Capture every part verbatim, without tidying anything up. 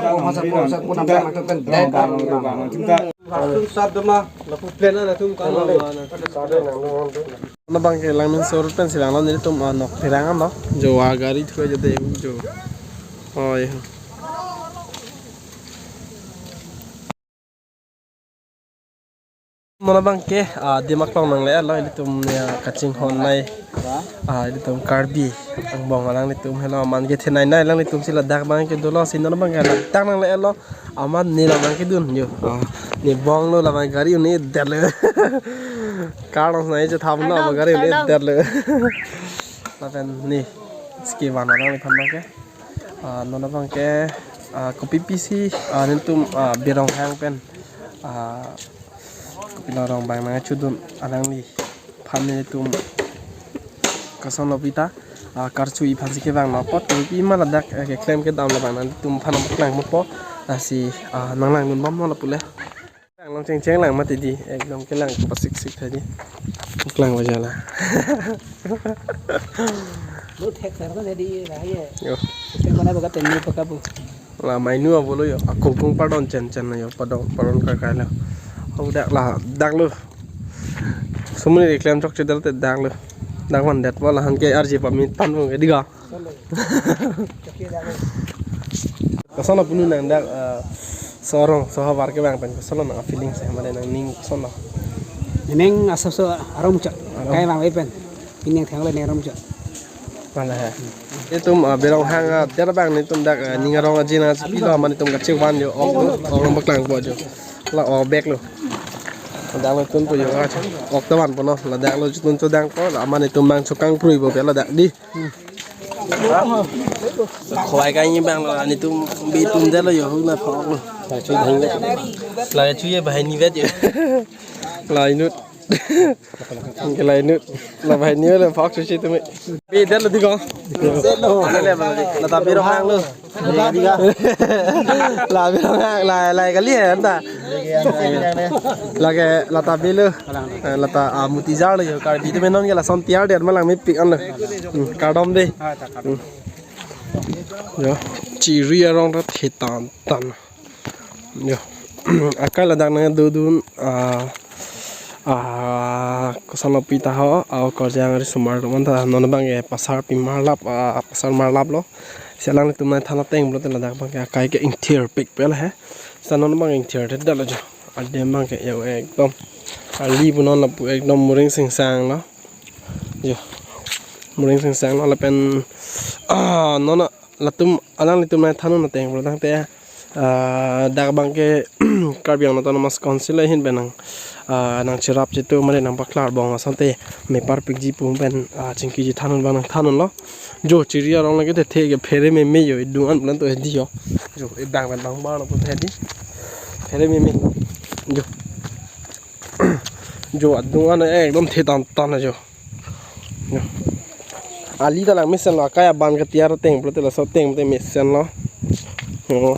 Laso ko masa ko sa punam pen pen dek. Latum sat doma, lapu plan na latum kan. Labang ke Langminsur pensi langlo, nelitum, ah, nok Terang ano. Jo, ah, gari thu aja dei jo. Oh, iya. Non abang ke, ah, Dimaklong nangle-etlo, ilitum ya kachinghon nai. Ah, ilitum Karbi angbong alanglitum helo, aman kethenei nai alanglitum si ladak abang ke dolo si non abang ke ladak nangle-etlo. Aman ne labang kedun jo. Ah, ne bonglo, labang gari un-edetlo. Car loss nai je thamlo, aman gari un-edetlo. Lapen ne ski van alangliphan abang ke. Ah, non abang ke, ah, kopi pisi, ah, nelitum, ah, Birong hang pen, ah, kopilo rong abang nangchudun alangliphan nelitum kosonlo pita, ah, karchu iphan si kevanglo apot, kopima ladak, eh, keklem kedam labang nangtum aphan nangpaklangpo, lasi, ah, nanglangdunbomlo lapu le. Lang long cheng cheng lang mati di, ekdom kelang pasiksik tadi. Lang wajah lah. Lo thek sar ko jadi lah ye. Yo. Sing kona baga tenni paka bu. La mainu abolo yo, akung kung pardon chen chen yo, pardon, pardon kakai lo. Ho dak la, dak lo. Sumuni reklem chok chedar te dak lo. Dak van det wala han ke arji pamit pan mo ke diga. Kosonlo punu nang dak, eh, sorong sohavar kevang pen kosonlo nang feeling sih, mane nangning kosonlo. Neng asap so arong muchot. Arong. Kai bang pen. Ini yang thang le neng arong muchot. Mana ha? Itum, eh, Birong hang, eh, der bang nelitum dak, eh, ning arong aji nangchipilo, mane itum kachek van jo, ok lo, ok lo paklangpo jo. La ok bag lo. Dak lo tunpo jo, ok ta vanpo non, ladak lo chotun chodangpo, la mane itum bang chokang pruipo pe ladak di. Khowai kai ni bang lo, nelitum bitum det lo jo, huk na phok lo. La chu ye bahai ni vet jo. La inut. Ke la inut. La bahai ni le phok chu si tumi. Bidet lo di ko. Lata Birong hang lo. La Birong hang, la, la kali hai anta. Lake lata bilo. Eh, lata, ah, mutijar lo jo. Karbi atum non ke lason tiar der ma langmepik anlo. Hmm, kardom dei. Hmm. Jo, chiri arong rat hitan tan. Jo. Akai ladak nangdodun, ah, ah, kosonlo pita ho, ah, Karjang ari sumar lo manta non abang ke pasar pi marlap, ah, pasar marlap lo. Si alanglitum nangthan ateng pulote ladak abang ke akai ke ingthirpik pe la he. Si non abang ingthir det lo jo. Adim abang ke yo ekdom. Ali punon lapu ekdom muring singsang lo. Jo. Muring singsang lo lapen, ah, non latum alanglitum nai thanun ateng pulo tangte, ah, dak abangke Karbi Anglong Autonomous Council ahin pen nang, ah, nangcherap chetu mane nangpaklar bong asonte mepar pikji pu pen, ah, chingkiji thanun abang nangthanun lo. Jo, chiri arong lake thethe ke phere meme jo, idung an pulan to hedi jo. Jo, idang pen bang bang lo pu hedi. Phere meme. Jo. Jo, adung an ekdom the tan tan jo. Jo. Ali ta lang mesen lo, akai aban ke tiar ateng pulote laso ateng te mesen lo. Jo.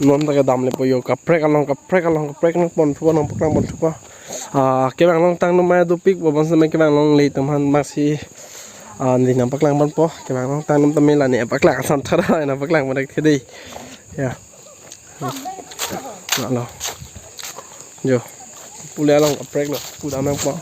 Non ta kedam lepo jo, kaprek along, kaprek along, kaprek nangpon thupo, nangpaklang pon thupo. Ah, kevang along tang numai dopik, bobon samai kevang alongle atum aphan maksi, ah, neli nangpaklang ponpo, kevang along tang num tame la ne paklang ason thara, nangpaklang pon thek the dei. Ya. Nalo. Jo. Pule along kaprek lo, pudam nangpo.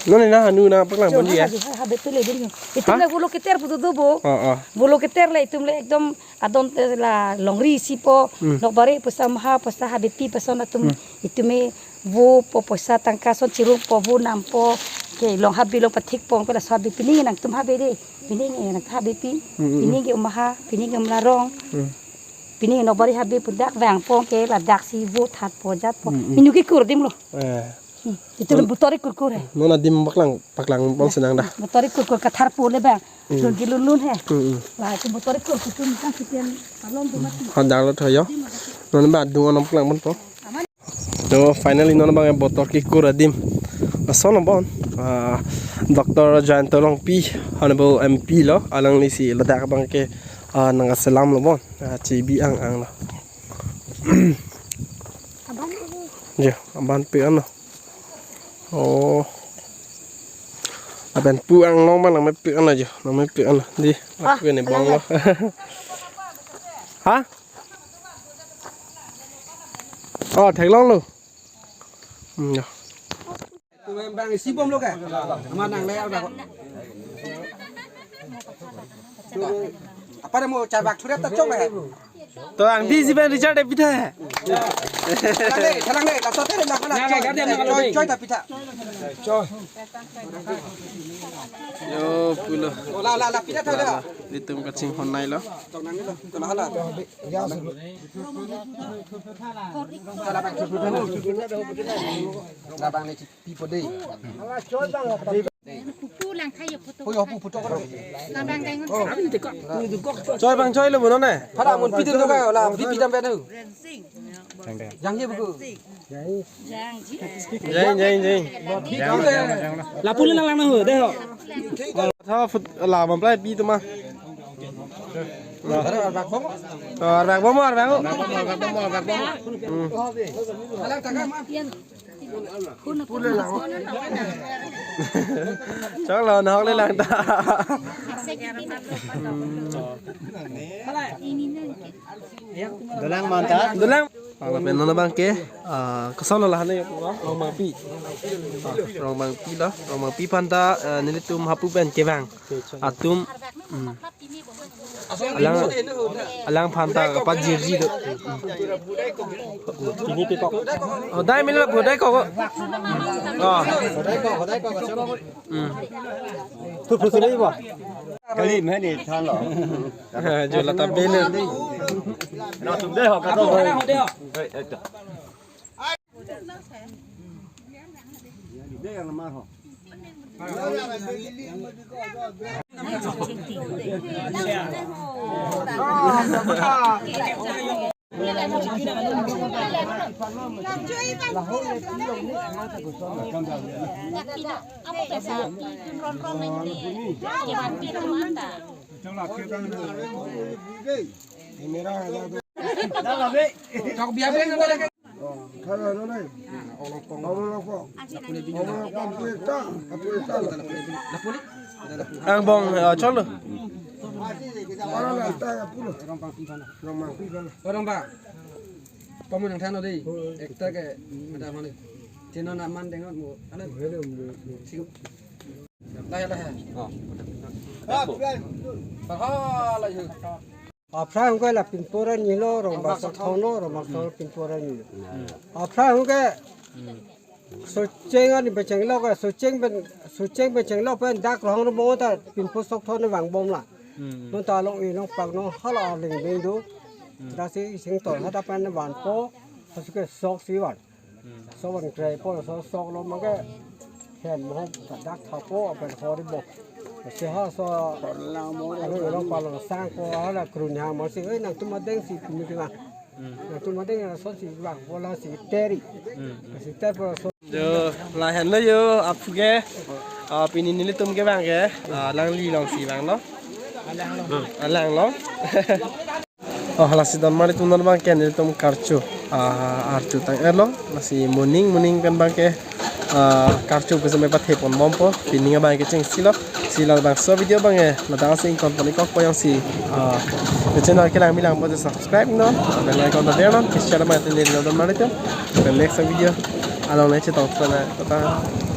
Non ne na hanu nangpaklang ponji ya. Habe pele dei. Itum le bolo keter putu do bo. Oh, oh. Bolo keter le itum le ekdom adon te la longri si po, hmm, nokbari poisa maha, poisa habepi, poisa atum, hmm, itume vo po, poisa tangka ason chirung po, vo nam po, ke long habi long pathik po, pela so habi pining nangtum habe dei, pining nang habepi, hmm, hmm, pining ke um maha, pining ke um larong, hmm, pining nokbari habe pu dak vang po ke ladak si vo that po jat po. Hmm, hmm. Minu kekur adim lo. Eh. Hmm. Itum botori kurkur he. Non adim paklang, paklang pon senang dah. Botori kurkur kathar po le bang. Hmm. Lun ki lun lun he. Hmm, hmm. La itum botori kurkur tu kan sitian alon tu mati. Hadak lo thoyo. Non ba adung an paklang ponpo. Jo, finally non abang botor kekur adim. Lason abon. Ah, Doctor Jayanta Rongpi, Honorable M P lo, alangli si ladak abangke, ah, nangkaselam lo bon. Ah, chebi ang ang lo. Jo, aban pe ano. Oh. Aban pu ang long ma nangme pe ano jo, nangme pe ano. Dei, ah, aku ini bong lo. Ha? Oh, theklong lo. Hmm, jo. Bang isi bom lo ke? Ama nang le ada. Apa dei mo charbak churep ta chok le. To ang di si ben Richard epitha. Thalang le, thalang le, laso te le, laso le. Choi, choi ta pitha. Choi. Jo, pulo. Oh, la, la, la, pitha tha le. Ilitum kachinghon nai lo. Tong nang le, to la la. Labang le. Pipo dei. Pupu lang thayo photo. Puyo pu photo ko. Labang dai ngun. Choi bang choi lo bono ne. Pada mun pidin to ka la di pidam pe nu. Jang ye buku. Jai jai jai. Lapu le lang lang na ho dei ho. Tha phut la mam plai pi tuma. Arbak bom, arbak bom. Hmm. Chok lo, nahok le lang ta. Dolang manta. Dolang. Lapen non abangke, ah, koson lo la hane Rongmangpi. Ah, Rongmangpi lo, Rongmangpi aphan ta, ah, nelitum hapu pen kevang atum, hmm. Alang, alang aphan ta kapajirji do. Pini pi kok. Oh, dai mila lapu dai kok. Oh. Hmm. Tu putri ba. Kali mene than lo. Jo la ta bele. Na tum de ho ka to. Ang bong, eh, cholo. Orang bang. Kamu nang than dei. Ekta ke ada mana? Chino na man deng mo. Ala. Lah, lah. Aphrang ke la pinpora ni lo, Rongbangsotho lo, Rongbangsotho pinpora ni lo. Aphrang ke Socheng ani pechenglok, socheng pen, socheng pechenglok pen dak rohang ro bongo ta pinpo sok thon vangbom la. Hmm. Non ta long i long pak non hala ling beng do. Hmm. Dak si sing tol hata pen vanpo, hasuke sok si van. Hmm. Sok van kre po so sok lo mage. Hen mo ta dak thapo apen hori bo. Si ha so, ano i long palo sangpo hala krun ha mo si, "Oi, nangtum adeng si pini kima." Hmm. Nangtum adeng lason si vangpo la si teri. Hmm. Si ter po so. Jo, lahenlo jo, aphu ke. Ah, pini nelitum kevang ke. Ah, Langli along si vanglo. Alang along. Oh, lasi donmar atum non abang ke nelitum karcho. Ah, archo tang-etlo. Lasi moning, moning pen abang ke, ah, karcho pen sampai pathe ponbompo. Pini abang ke chengsi lo. Si labangso video abang ke ladak si ingkon pon-ik kokpo jongsi, ah, channel kelang bilang po subscribe non, bell icon ta der non, share ma tin din non mari tem. The next video along le chetong sana kota.